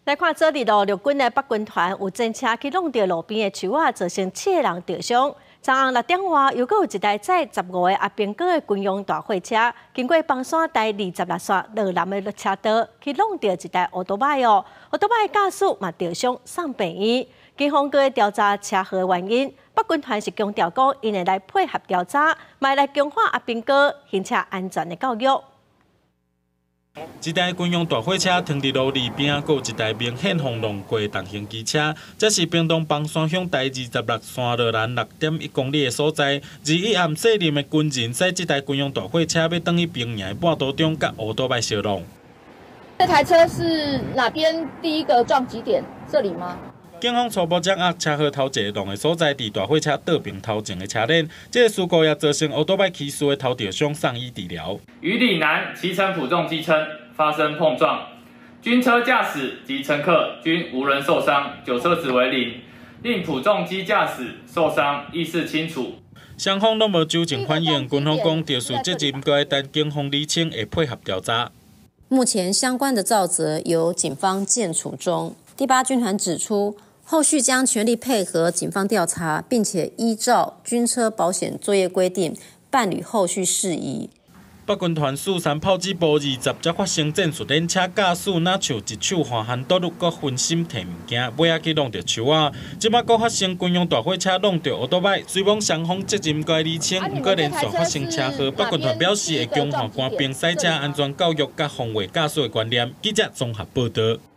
來看昨日咯，陸軍的北軍團有戰車去挵著路邊的樹仔，造成七个人著傷。昨昏6點外，又閣有一台載15個阿兵哥的軍用大貨車，經過枋山台26線落南的車道，去挵著一台歐多擺哦。歐多擺駕駛嘛著傷送病院。警方閣調查車禍的原因。北軍團是強調講，𪜶會來配合調查，嘛會來強化阿兵哥行車安全的教育。這台軍用大貨車停佇路裡邊，閣有一台明顯予挵過的重型機車。這是屏東枋山鄉台26線落南6.1公里的所在。21暗卸任的軍人駛這台軍用大貨車，欲轉去兵營的半途中，佮烏多擺相挵。這台車是哪邊第一個撞擊點？這裡嗎？警方初步掌握車禍頭一個挵的所在，佇大貨車倒爿頭前的車輪。這個事故也造成歐多擺騎士的頭著傷，送醫治療。與里南騎乘普重機車發生碰撞，軍車駕駛及乘客均無人受傷，酒測值為零，令普重機駕駛受傷，意識清楚。雙方攏無酒精反應，軍方講肇事責任閣愛等警方釐清，會配合調查。目前相關的肇責由警方檢處中。第八軍團指出，後續將全力配合警方調查，並且依照軍車保險作業規定辦理後續事宜。北軍團四三炮指部20才發生戰術戰車駕駛，若像一手橫漢倒入，閣分心提物件，尾仔去挵著樹仔。這擺閣發生軍用大貨車挵著歐多擺，雖罔雙方責任閣愛釐清，毋過連續發生車禍，北軍團表示會強化官兵賽車安全教育佮防衛駕駛的觀念。記者綜合報導。